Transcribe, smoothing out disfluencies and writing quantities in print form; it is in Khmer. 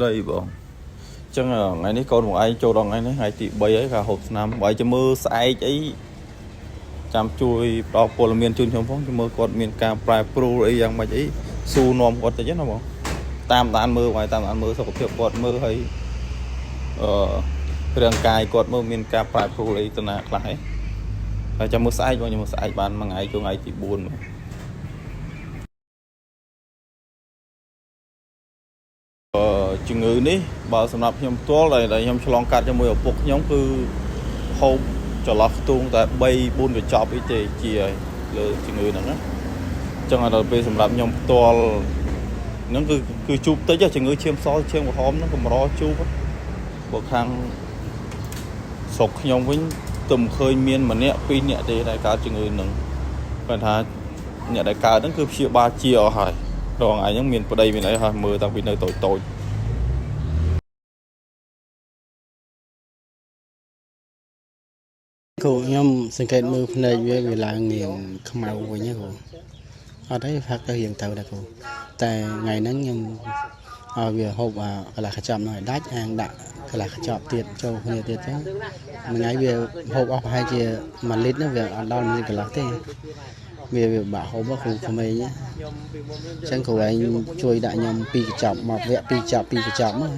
ដីបងអញ្ចឹងថ្ងៃនេះកូនបងឯងចូលដល់ថ្ងៃនេះថ្ងៃទី3ហើយការហូបស្នាមបងឯងจะមើលស្អែកអីចាំជួយផ្ដល់ព័ត៌មានជូនខ្ញុំផងចាំមើលគាត់មានការប្រែប្រួលអីយ៉ាងម៉េចអីស៊ូនាំគាត់តិចណាបងតាមដានមើលបងឯងតាមដានមើលសុខភាពគាត់មើលហើយអឺរាងកាយគាត់មើលមានការប្រែប្រួលអីទៅណាខ្លះហើយហើយចាំមើលស្អែកបងចាំមើលស្អែកបានមួយថ្ងៃចូលថ្ងៃទី4បង អឺជំងឺនេះបើសម្រាប់ខ្ញុំផ្ទាល់ដែលដែលខ្ញុំឆ្លងកាត់ជាមួយឪពុកខ្ញុំគឺហូបចន្លោះខ្ទង់តែ3 4កញ្ចប់អីទេជាហើយលើជំងឺហ្នឹងណាអញ្ចឹងដល់ពេលសម្រាប់ខ្ញុំផ្ទាល់ហ្នឹងគឺគឺជួបតិចជំងឺឈាមសឈាមក្រហមហ្នឹងកម្រជួបបើខាងស្រុកខ្ញុំវិញទើបឃើញមានម្នាក់ពីរនាក់ទេដែលកើតជំងឺហ្នឹងគាត់ថាអ្នកដែលកើតហ្នឹងគឺព្យាបាលជាអស់ហើយរងឯងហ្នឹងមានប្តីមានអីហើយមើលតាំងពីនៅតូចតូច គ្រូខ្ញុំសង្កេតមើលភ្នែកវាវាឡើងរៀងខ្មៅវិញណាគ្រូអត់ទេផឹកទៅរៀងទៅដែរគ្រូតែថ្ងៃហ្នឹងខ្ញុំឲ្យវាហូបអាកន្លះកញ្ចប់នោះឲ្យដាច់អាងដាក់កន្លះកញ្ចប់ទៀតចូលគ្នាទៀតចឹងមួយថ្ងៃវាហូបអស់ប្រហែលជា1លីត្រហ្នឹងវាអត់ដល់1លីត្រកន្លះទេវាវាបាក់ហូបគ្រូក្មេងណាចឹងគ្រូឯងជួយដាក់ខ្ញុំពីរកញ្ចប់មកវគ្គពីរកញ្ចប់ពីរកញ្ចប់មក